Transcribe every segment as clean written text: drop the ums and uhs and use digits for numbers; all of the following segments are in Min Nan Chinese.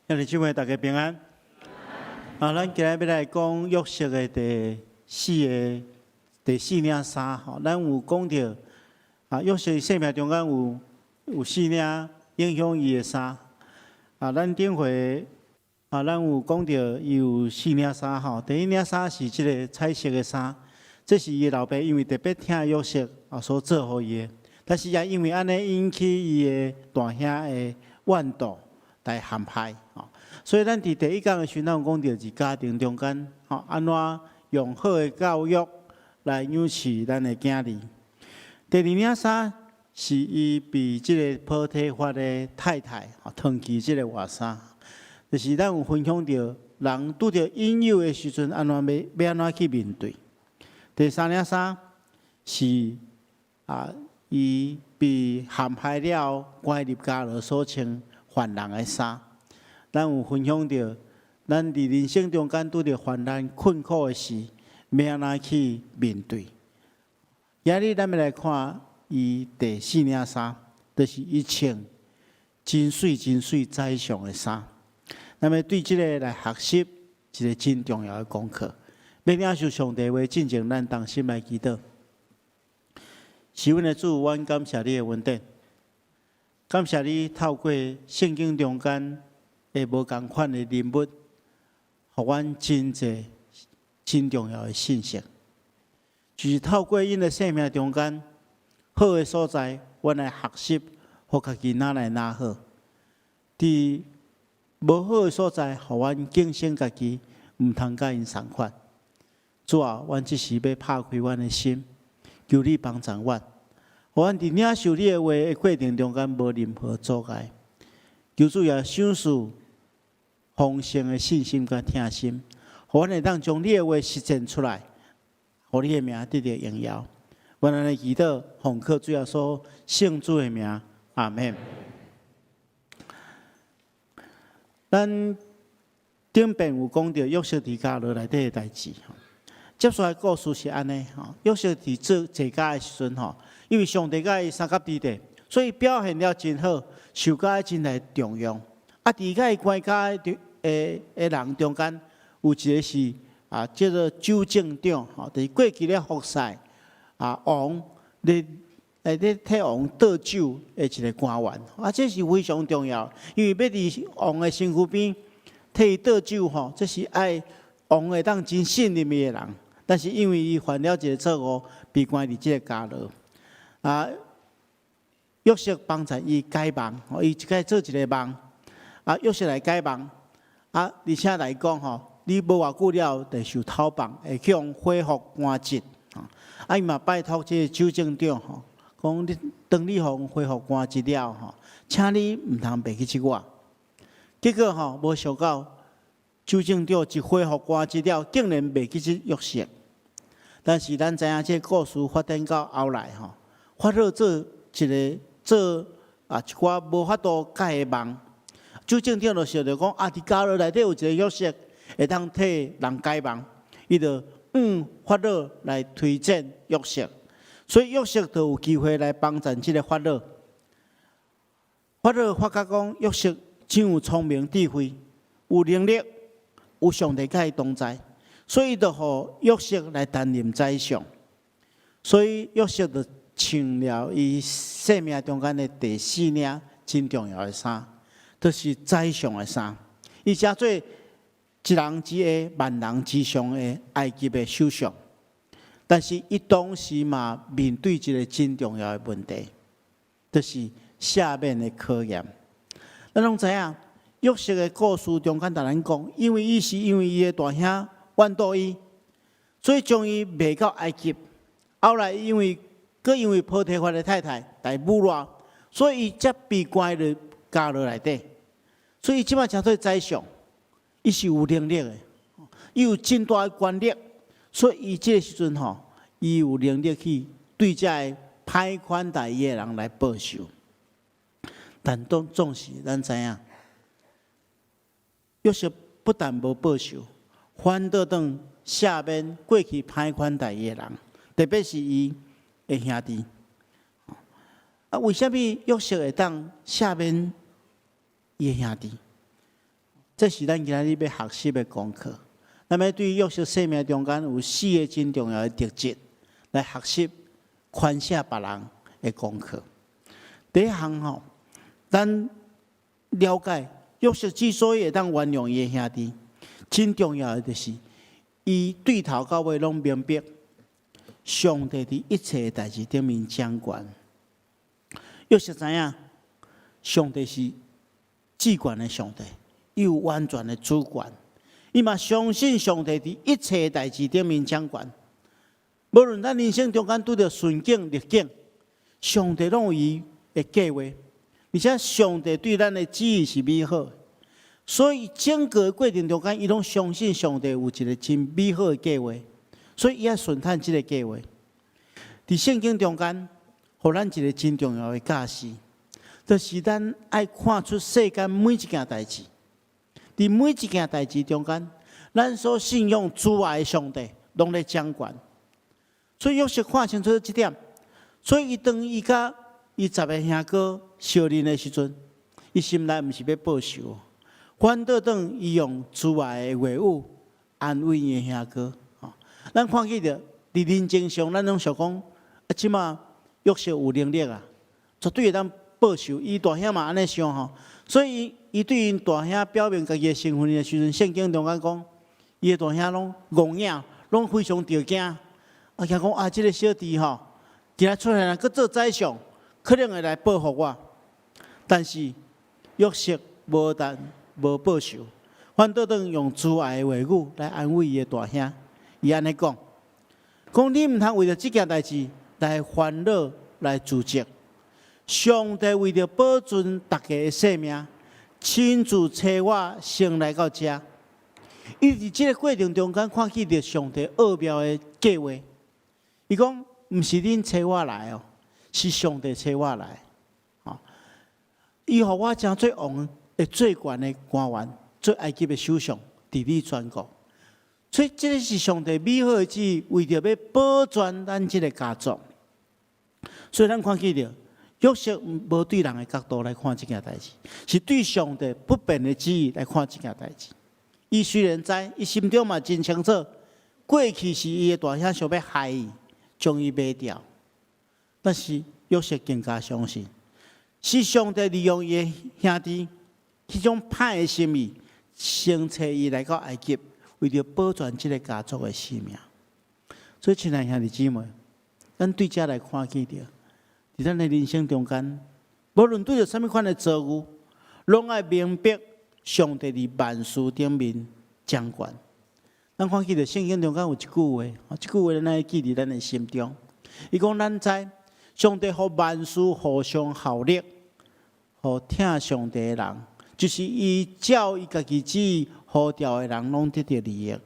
兄弟姊妹，大家平安。啊，咱今日欲來講約瑟的第四个第四領衫吼，咱有講著啊，約瑟生命中間有四領影響伊的衫。啊，咱頂回啊，咱有講著伊有四領衫吼。第一領衫是這个彩色的衫，這是伊的老爸因為特別疼約瑟啊所做予伊的。但是也因為按呢引起伊的大兄的怨妒來陷害。所以咱佇第一講的時陣，咱有講著佇家庭中間，吼，按怎用好的教育來養飼咱的囝兒。第二領衫是伊被這个波提乏的太太吼劏去這个活衫，就是咱有分享著人拄著引誘的時陣，按怎欲按怎去面對。第三領衫是啊，伊被陷害了後，關入監牢所穿犯人的衫。咱有分享著，咱佇人生中間拄著患難困苦的時，欲按怎去面對。今日咱欲來看伊第四領衫，就是伊穿真媠真媠宰相的衫。咱欲對這个來學習一个真重要的功課。欲領受上帝話進前，咱同心來祈禱。是阮的主，阮感謝你的恩典，感謝你透過聖經中間的無仝款的人物，予阮真濟真重要的信息。就是透過𪜶的生命中間好的所在，阮來學習，予家己哪來哪好。佇無好的所在，予阮警醒家己，毋通佮𪜶仝款。主啊，阮這時欲拍開阮的心，求你幫助阮，予阮佇領受你的話的過程中間，無任何阻礙。求主也賞賜豐盛的信心佮疼心，予阮會當將你的話實踐出來，予你的名得著榮耀。阮按呢祈禱，奉靠主耶穌聖子的名，阿門。咱頂遍有講著約瑟佇監牢內底的代誌。接續來故事是按呢吼，約瑟佇做坐監的時陣吼，因為上帝佮伊相佮佇咧，所以表現了真好，受到真濟重用。啊，佇佮伊關監的的人中間，有一个是啊，叫做酒政長吼，就是過去咧服侍啊王咧咧替王倒酒的一个官員。啊，這是非常重要，因為欲佇王的身軀邊替伊倒酒吼，這是愛王會當真信任伊的人。但是因為伊犯了一个錯誤，被關佇這个監牢。啊，約瑟幫助伊解夢，伊一擺做一个夢，啊，約瑟來解夢，啊，而且來講吼，你無偌久了就受討放，會去予恢復官職。啊，伊嘛拜託這个酒政長吼，講你當你予恢復官職了吼，請你毋通袂記得我。結果吼，無想到酒政長一恢復官職了，竟然袂記得約瑟。但是咱知影這个故事發展到後來吼，法老做一个做啊一寡無法度解的夢，酒政長就想著講啊，佇監牢內底有一个約瑟會當替人解夢，伊就向法老來推薦約瑟，所以約瑟就有機會來幫助這个法老。法老發覺講約瑟真有聰明智慧，有能力，有上帝佮伊同在。所以就予約瑟來擔任宰相，所以約瑟就穿了伊生命中間的第四領真重要的衫，就是宰相的衫。伊成做一人之下、萬人之上的埃及的首相，但是伊當時嘛面對一个真重要的問題，就是赦免的考驗。咱攏知影約瑟的故事中間，共咱講，因為伊是因為伊的大兄怨妒伊，所以將伊賣到埃及。後來因為閣因為波提乏的太太來侮辱，所以伊才被關入監牢內底。所以伊這擺成做宰相，伊是有能力的，伊有真大的權力，所以伊這个時陣吼，伊有能力去對這个歹款待伊的人來報仇。但當總是咱知影，約瑟不但無報仇，反倒轉赦免過去歹款待伊的人，特別是伊的兄弟。啊，為啥物約瑟會當赦免伊的兄弟？這是咱今仔日欲學習的功課。咱欲對約瑟生命中間有四个真重要的特質來學習寬赦別人的功課。第一項吼，咱了解約瑟之所以會當原諒伊的兄弟，真重要的就是伊對頭到尾攏明白上帝佇一切的代誌頂面掌權。約瑟知影上帝是至懸的上帝，伊有完全的主權。伊嘛相信上帝佇一切的代誌頂面掌權。無論咱人生中間拄著順境逆境，上帝攏有伊的計劃，而且上帝對咱的旨意是美好的。所以整個過程中間，伊攏相信上帝有一個真美好的計劃，所以伊愛順趁這個計劃。佇聖經中間，予咱一個真重要的教示，就是咱愛看出世間每一件代誌，佇每一件代誌中間，咱所信仰主愛的上帝攏咧掌權。所以約瑟看清楚這點，所以伊當伊佮伊十个兄哥相認的時陣，伊心內毋是欲報仇，反倒轉伊用慈愛的話語安慰伊的兄哥。咱看見著佇人情上，咱攏想講，啊，這馬約瑟有能力啊，絕對會當報仇。伊大兄嘛按呢想吼，所以伊對𪜶大兄表明家己的身份的時陣，聖經中間講，伊的大兄攏戇影，攏非常著驚。啊，驚講啊，這个小弟吼，今仔出現來，閣做宰相，可能會來報復我。但是約瑟無但無報仇，反倒轉用慈愛的話語來安慰伊的大兄。伊按呢講，講你毋通為著這件代誌來煩惱、來自責。上帝為著保存大家的性命，親自差我先來到遮。伊佇這个過程中間看見著上帝奧妙的計劃。伊講，毋是恁差我來哦，是上帝差我來。吼，伊予我成做王，會最懸的官員，做埃及的首相，治理全國。所以，這个是上帝美好的旨意，為著欲保全咱這个家族。所以，咱看見著約瑟無對人的角度來看這件代誌，是對上帝不變的旨意來看這件代誌。伊雖然知，伊心中嘛真清楚，過去是伊的大兄想欲害伊，將伊賣掉。但是約瑟更加相信，是上帝利用伊的兄弟彼種歹的心意，先差伊來到埃及，為著保全這个家族的性命。所以，親愛兄弟姊妹，咱對這來看見著，佇咱的人生中間，無論拄著啥物款的遭遇，攏愛明白上帝佇萬事頂面掌權。咱看見著聖經中間有一句話，這句話咱愛記佇咱的心中。伊講咱知上帝予萬事互相效力，予疼上帝的人，就是伊照伊家己旨意呼召的人，攏得著利益。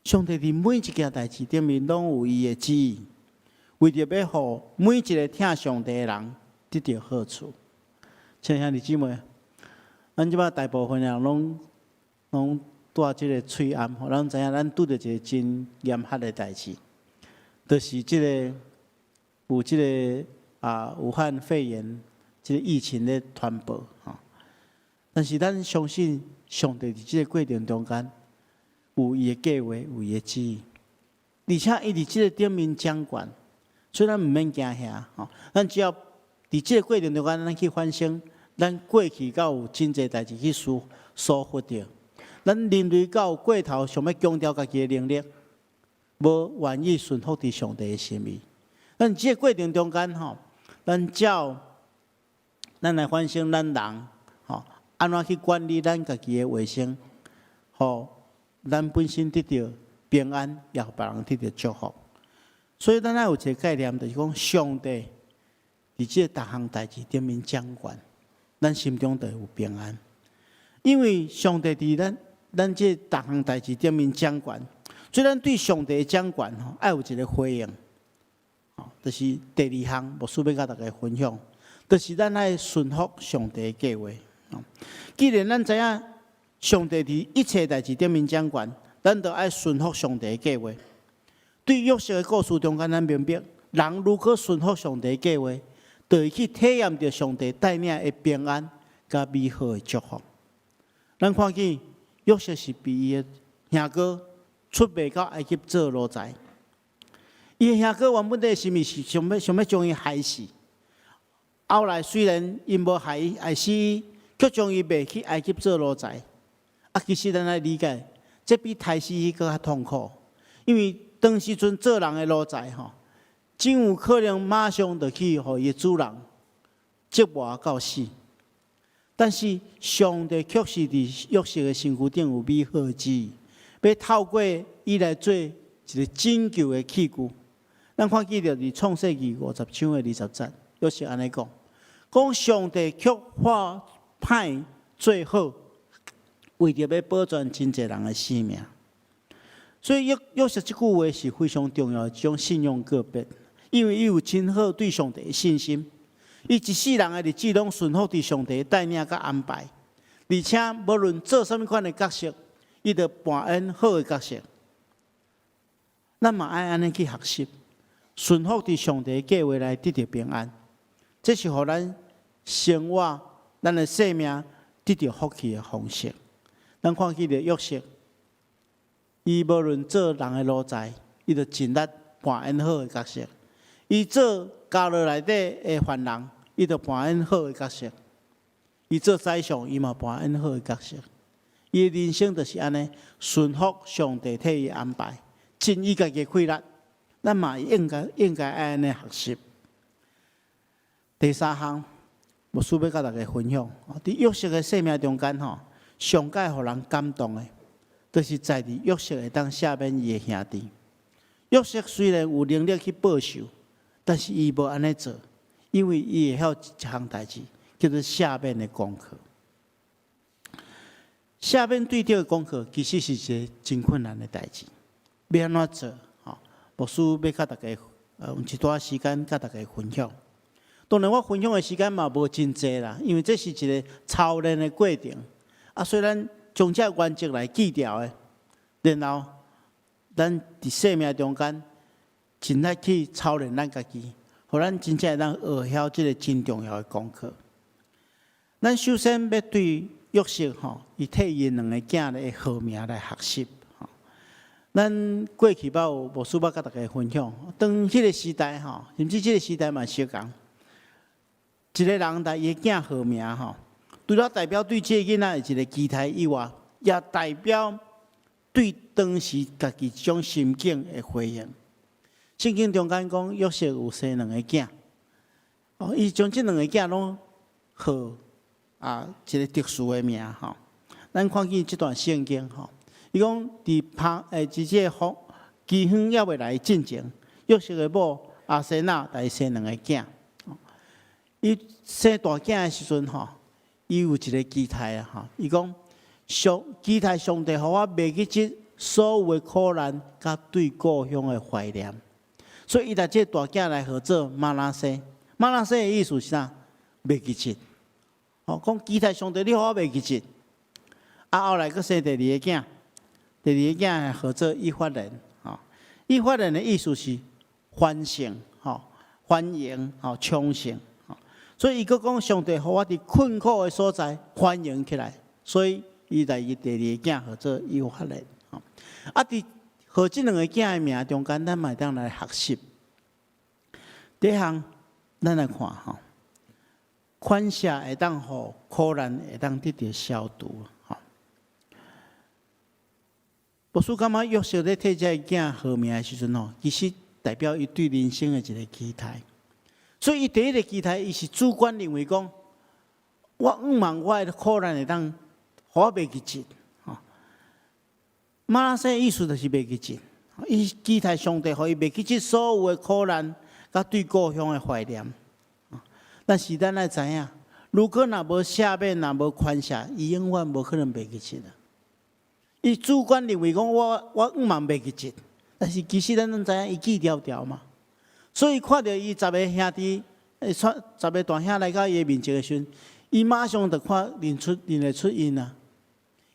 上帝佇每一件代誌頂面攏有伊的旨意，為著欲予每一个疼上帝的人得著好處。親愛兄弟姊妹，咱這擺大部分人攏攏帶這个喙罨，予咱知影咱拄著一个真嚴厲的代誌，就是這个有這个啊武漢肺炎這个疫情咧傳播吼。但是咱相信上帝佇這个過程中間有伊的計劃，有伊的旨意，而且伊佇這个頂面掌權，所以咱毋免驚嚇吼。咱只要佇這个過程中間，咱去反省，咱過去敢有真濟代誌去疏忽著，咱人類敢有過頭想欲強調家己的能力，無願意順服佇上帝的心意。咱這個過程中間吼，咱照咱來反省咱人吼，按怎去管理咱家己的衛生，予咱本身得著平安，也予別人得著祝福。所以，咱愛有一個概念，就是講上帝佇這個逐項代誌頂面掌權，咱心中就會有平安。因為上帝佇咱這逐項代誌頂面掌權，所以咱對上帝的掌權吼，愛有一個回應。吼，就是第二項，牧師欲佮大家分享，就是咱愛順服上帝的計劃。既然咱知影上帝佇一切代誌頂面掌權，咱就愛順服上帝的計劃。對約瑟的故事中間，咱明白，人如果順服上帝的計劃，就會去體驗著上帝帶領的平安佮美好的祝福。咱看見約瑟是被伊的兄哥出賣到埃及做奴才。伊的兄哥原本的心意是想欲將伊害死，後來雖然𪜶無害死伊，卻將伊賣去埃及做奴才。啊，其實咱愛理解，這比刣死伊閣較痛苦，因為當時陣做人的奴才吼，真有可能馬上就去予伊的主人折磨到死。但是上帝卻是佇約瑟的身軀頂有美好的旨意，欲透過伊來做一個拯救的器具。咱看見著佇創世記50章的20節，約瑟按呢講，講上帝卻化歹做好，為著欲保全真濟人的性命。所以約瑟這句話是非常重要的一種信仰告白，因為伊有真好對上帝的信心。伊一世人的日子攏順服佇上帝的帶領佮安排，而且無論做啥物款的角色，伊都扮演好的角色。咱嘛愛按呢去學習，順服佇上帝的計劃來得著平安，這是予咱生活、咱的生命得著福氣的方式。咱看見著約瑟，伊無論做人的奴才，伊就盡力扮演好的角色；伊做監獄內底的犯人，伊就扮演好的角色；伊做宰相，伊嘛扮演好的角色。伊的人生就是按呢，順服上帝替伊安排，盡伊家己的氣力。咱嘛應該愛按呢學習。第三項，牧師欲佮大家分享，佇約瑟的生命中間吼，上蓋予人感動的，就是在佇約瑟會當赦免伊的兄弟。約瑟雖然有能力去報仇，但是伊無按呢做，因為伊會曉一項代誌，叫做赦免的功課。赦免對敵的功課，其實是一個真困難的代誌。欲按怎做？吼，牧師欲佮大家，用一段時間佮大家分享。當然，我分享的時間嘛無真濟啦，因為這是一個操練的過程。啊，所以咱將這原則來記牢的，然後咱佇生命中間盡力去操練咱家己，予咱真正會當學曉這個真重要的功課。咱首先欲對約瑟吼，伊替𪜶兩個囝的號名來學習。咱過去捌有牧師捌佮大家分享，當彼個時代吼，甚至這個時代嘛相仝，一個人來伊的囝號名吼，除了代表對這個囡仔的一個期待以外，也代表對當時家己這種心境的回應。聖經中間講約瑟有生兩個囝，哦，伊將這兩個囝攏號啊一個特殊的名吼。咱看見這段聖經吼，伊講佇拍佇這個風饑荒猶未來進前，約瑟的某亞西納共伊生兩個囝。伊生大囝的時陣吼，伊有一個期待啊吼。伊講上期待上帝予我袂記這所有的苦難佮對故鄉的懷念。所以伊共這個大囝來號做瑪拿西。瑪拿西的意思是啥？袂記得。哦，講期待上帝，你予我袂記得。啊，後來閣生第二個囝，第二個囝號做以法蓮。吼，以法蓮的意思是繁盛，吼，繁榮，吼，昌盛。所以伊閣講上帝予我佇困苦的所在繁榮起來，所以伊來伊第二個囝號做以法蓮。吼，啊，佇號這兩個囝的名中間，咱嘛會當來學習。第一項，咱來看吼，寬赦會當予苦難會當得著消除。吼，牧師感覺約瑟咧替這個囝號名的時陣吼，其實代表伊對人生的一個期待。所以，伊第一個期待，伊是主觀認為講，我向望我的苦難會當予我袂記得。吼，瑪拿西的意思就是袂記得。伊期待上帝予伊袂記得所有的苦難，佮對故鄉的懷念。但是咱愛知影，如果若無赦免，若無寬赦，伊永遠無可能袂記得。伊主觀認為講，我向望袂記得，但是其實咱攏知影，伊記牢牢嘛。所以看著伊十個兄弟，十個大兄來到伊的面前的時陣，伊馬上就看認會出𪜶啊。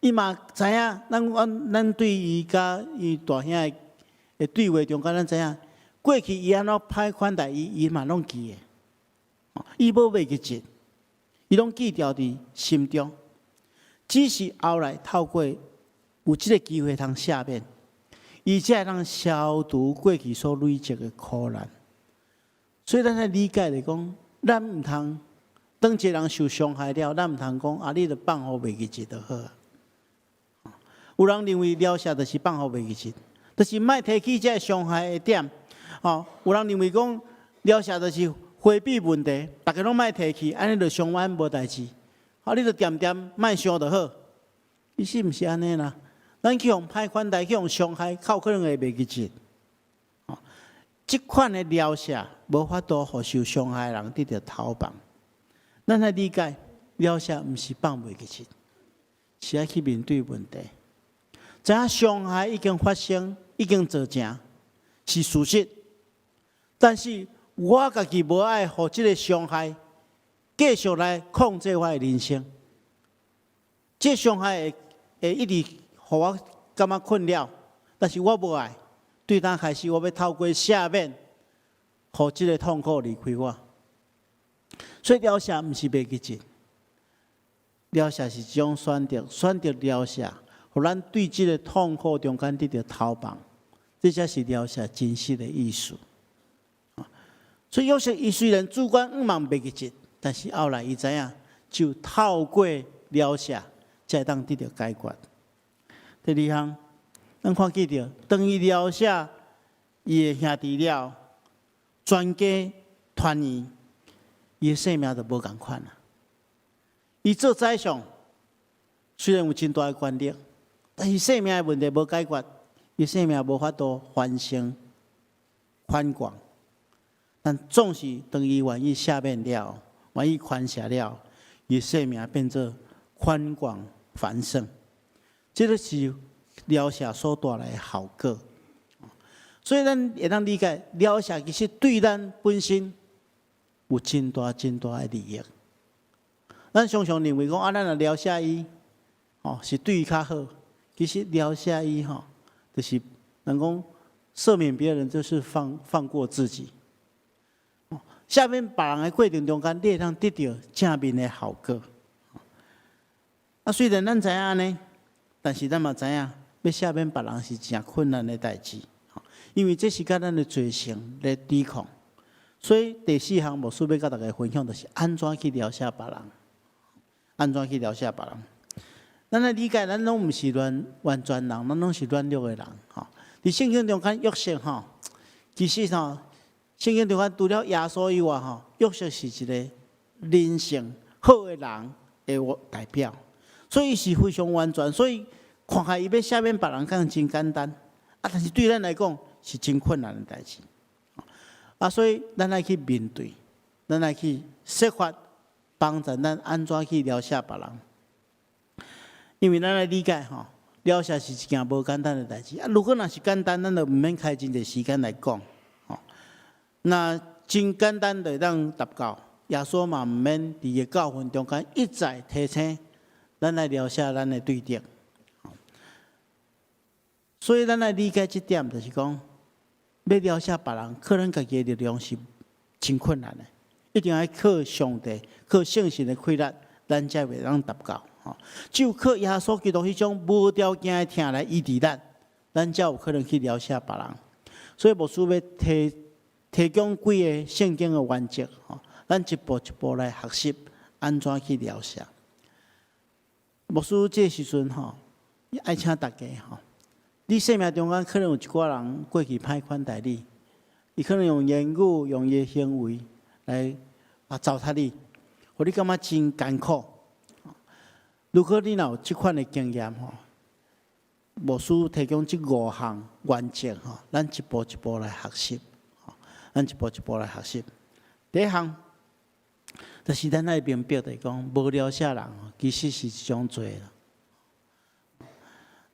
伊嘛知影，咱對伊佮伊大兄的對話中間，咱知影過去伊按怎歹款待伊，伊嘛攏記得。伊無袂記得，伊攏記牢佇心中。只是後來透過有這個機會通赦免，伊才會當消除過去所累積的苦難。所以咱愛理解來講，咱毋通當一個人受傷害了，咱毋通講啊，你著放予袂記得就好。有人認為饒赦就是放予袂記得，就是莫提起這個傷害的點。哦，有人認為講饒赦就是迴避問題，逐家攏莫提起，按呢就相安無代誌。啊，你就恬恬莫想就好。其實毋是按呢啦，咱去予歹款待，去予傷害，較有可能會袂記得。哦，這款的饒赦無法度予受傷害的人得著頭放。咱愛理解，饒赦毋是放袂記得，是愛去面對問題。知影傷害已經發生，已經造成，是事實。但是我家己無愛予這个傷害繼續來控制我的人生。這傷害會一直予我感覺困擾，但是我無愛。對當開始，我欲透過赦免，予這个痛苦離開我。所以饒赦毋是袂記得，饒赦是一種選擇，選擇饒赦，予咱對這个痛苦中間得著頭放，這才是饒赦真實的意思。所以約瑟伊雖然主觀向望袂記得，但是後來伊知影，就透過饒赦，才會當得著解決。第二項，咱看見著，當伊饒赦伊的兄弟了，全家團圓，伊的生命就無仝款啦。伊做宰相，雖然有真大的權力，但是生命的問題無解決，伊生命無法度繁盛寬廣。但總是當伊願意赦免了，願意寬赦了，伊生命變做寬廣繁盛。這个是饒赦所帶來的效果。所以咱會當理解，饒赦其實對咱本身有真大真大的利益。咱常常認為講啊，咱若饒赦伊，哦，是對伊較好。其實饒赦伊吼，就是人講赦免別人，就是放過自己。赦免別人的過程中間，你會當得著正面的效果。啊，雖然咱知影按呢，但是咱嘛知影，欲赦免別人是誠困難的代誌，因為這是佮咱的罪性咧對抗。所以第四項牧師欲佮大家分享，就是按怎去饒赦別人，按怎去饒赦別人。咱來理解，咱攏毋是完全人，咱攏是軟弱的人。吼，佇聖經中間約瑟吼，其實吼，聖經中間除了耶穌以外，吼，約瑟是一個人性好的人的代表，所以是非常完全。所以看起來伊欲赦免別人，敢若真簡單，啊，但是對咱來講是真困難的代誌。啊，所以咱愛去面對，咱愛去設法幫助咱按怎去饒赦別人。因為咱愛理解吼，饒赦是一件無簡單的代誌。啊，如果若是簡單，咱就毋免開真濟時間來講。吼，若真簡單就會當達到，耶穌嘛毋免佇伊教訓中間一再提醒咱來饒赦咱的對敵。所以咱愛理解這點，就是講，欲饒赦別人，靠咱家己的力量是真困難的，一定愛靠上帝、靠聖神的氣力，咱才會當達到。只有靠耶穌基督彼種無條件的疼來醫治咱，咱才有可能去饒赦別人。所以牧師欲提供幾個聖經的原則，吼，咱一步一步來學習按怎去饒赦。牧師這時陣吼，愛請大家吼，你生命中間可能有一寡人過去歹款待你，伊可能用言語、用伊的行為來糟蹋你，予你感覺真艱苦。如果你若有這款的經驗吼，牧師提供這五項原則吼，咱一步一步來學習，咱一步一步來學習。第一項，就是咱愛明白就是講，無饒赦人，其實是一種罪啦。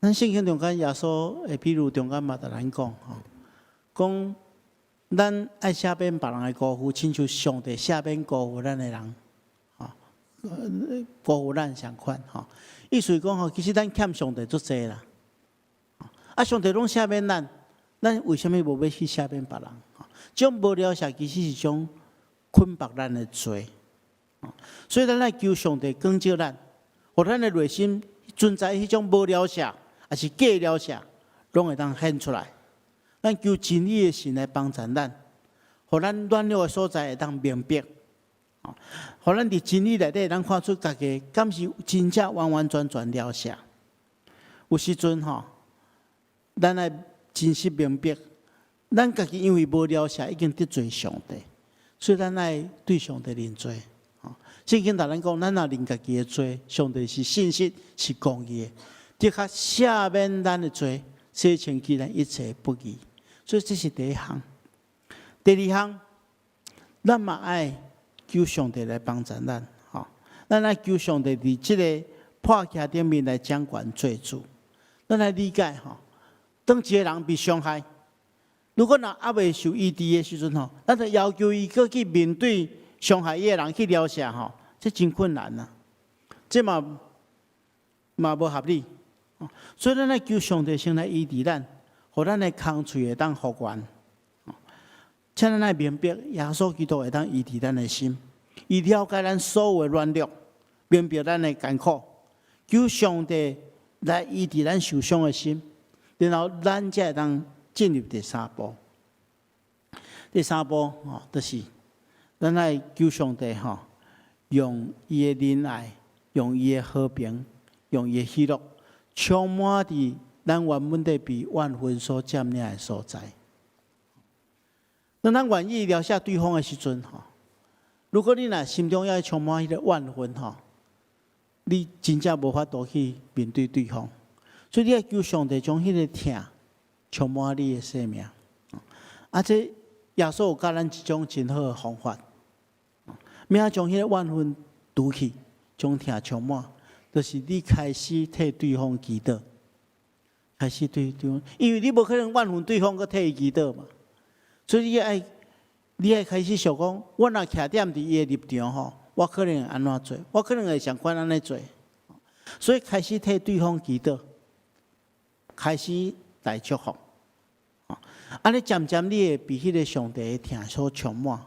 咱聖經中間耶穌的比喻中間嘛，共咱講吼，講咱愛赦免別人的辜負，親像上帝赦免辜負咱的人，吼，辜負咱相款吼。意思講吼，其實咱欠上帝足濟啦。啊，上帝攏赦免咱，咱為啥物無欲去赦免別人？這種無饒赦其實是一種捆綁咱的罪。所以咱愛求上帝光照咱，予咱的內心存在彼種無了赦，抑是假了赦，攏會當顯出來。咱求真理的神來幫助咱，予咱軟弱的所在會當明白，予咱佇真理內底，咱看出家己敢是真正完完全全了赦。有時陣吼，咱愛真實明白，咱家己因為無了赦，已經得罪上帝，所以咱愛對上帝認罪。聖經共咱講，咱若認家己的罪，上帝是信實，是公義的，的確赦免咱的罪，洗清去咱一切不義。所以這是第一項。第二項，咱嘛愛求上帝來幫助咱，吼，咱愛求上帝佇這个破瓦頂面來掌權做主。咱來理解吼，當一个人被傷害，如果若猶未受醫治的時陣吼，咱就要求伊閣去面對傷害伊的人去療赦吼，這真困難啊！這嘛嘛無合理。所以咱愛求上帝先來醫治咱，予咱的空喙會當復原。請咱愛明白，耶穌基督會當醫治咱的心，伊了解咱所有的軟弱，明白咱的艱苦，求上帝來醫治咱受傷的心，然後咱才會當進入第三步。第三步吼，就是咱愛求上帝吼，用伊的仁愛，用伊的和平，用伊的喜樂，充滿佇咱原本底被怨恨所佔領的所在。當咱願意饒赦對方的時陣，吼，如果你若心中猶充滿彼个怨恨，吼，你真正無法度去面對對方。所以你愛求上帝將彼个疼充滿你的生命。啊，這耶穌有教咱一種真好的方法，欲按怎將彼个怨恨除去，將疼充滿，就是你開始替對方祈禱，開始對對方，因為你無可能怨恨對方，閣替伊祈禱嘛。所以你愛開始想講，我若徛踮佇伊的立場吼，我可能會按怎做？我可能會仝款按呢做。所以開始替對方祈禱，開始來祝福。按呢漸漸你會被彼个上帝的疼所充滿，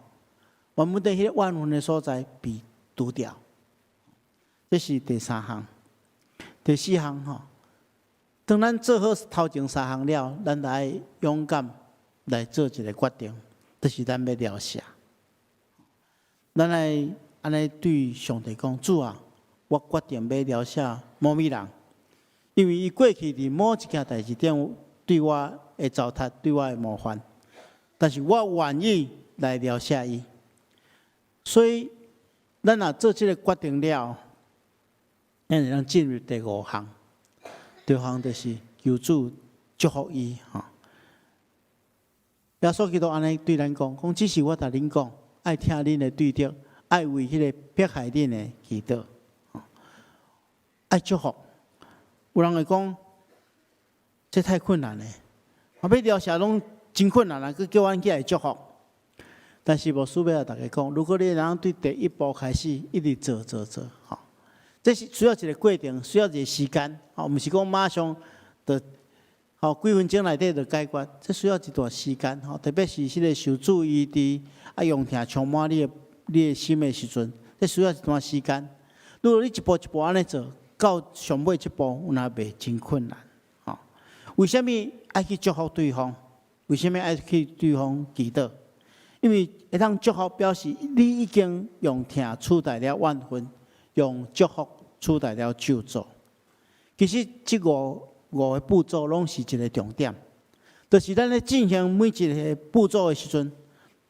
原本佇彼个怨恨的所在被除掉。這是第三項。第四項吼，當咱做好頭前三項了，咱就愛勇敢來做一个決定，就是咱欲饒赦。咱愛按呢對上帝講：主啊，我決定欲饒赦某某人，因為伊過去佇某一件代誌頂對我的糟蹋，對我的冒犯，但是我願意來饒赦伊。所以，咱若做這个決定了，咱會當進入第五項。第五項就是求主祝福伊。吼。耶穌基督按呢對咱講，講只是我共恁講，愛疼恁的對敵，愛為彼个迫害恁的祈禱，愛祝福。有人會講，這太困難了，我欲饒赦攏真困難啦，閣叫阮去愛祝福。但是牧師欲共大家講，如果你會當對第一步開始，一直做做做，吼，這是需要一个過程，需要一个時間，吼，毋是講馬上就。吼，幾分鐘內底就解決，這需要一段時間，吼，特別是彼个受主醫治，啊，用疼充滿你的心的時陣，這需要一段時間。如果你一步一步按呢做，到上尾這步，有若袂真困難，吼。為啥物愛去祝福對方？為啥物愛去對方祈禱？因為會當祝福表示你已經用疼取代了怨恨，用祝福取代了咒詛。其實這五个步驟攏是一個重點，就是咱咧進行每一个步驟的時陣，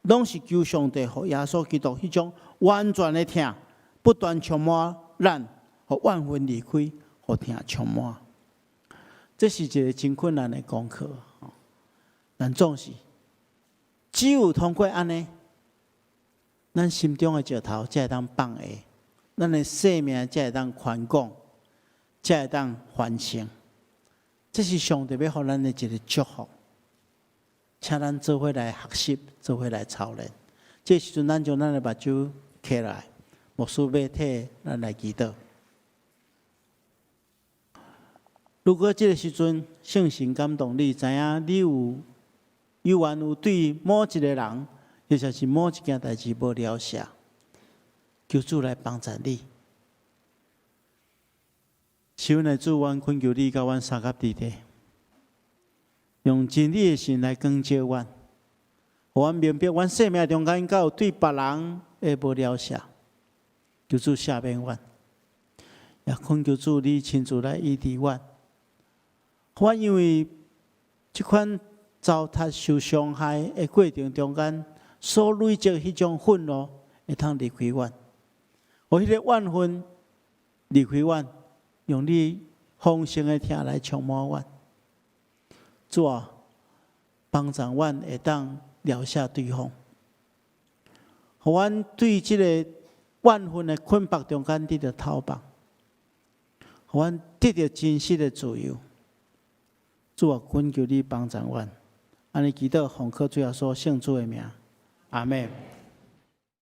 攏是求上帝予耶穌基督彼種完全的疼，不斷充滿咱，予怨恨離開，予疼充滿。這是一个真困難的功課，但總是只有通過按呢，咱心中的石頭才會當放下，咱的生命才會當寬廣，才會當翻身。這是上帝欲予咱的一个祝福，請咱做伙來學習，做伙來操練。這時陣，咱將咱的目睭開來，牧師欲替咱來祈禱。如果這个時陣聖神感動你，知影你有猶原有對某一个人，或者是某一件代誌無饒赦，求主來幫助你。是阮的主，阮懇求你佮阮相佮佇咧，用真理的心來光照阮，予阮明白阮生命中間敢有對別人的無饒赦，求主赦免阮，也懇求主你親自來醫治阮。阮因為這款糟蹋受傷害的過程中間所累積彼種憤怒，會通離開阮，予彼个怨恨離開阮，用你豐盛的疼來充滿阮。主啊，幫助阮會當饒赦對方，予阮對這個怨恨的捆綁中間得著透放，予阮得著真實的自由。主啊，懇求你幫助阮，按呢祈禱奉靠主耶穌聖子的名，阿們。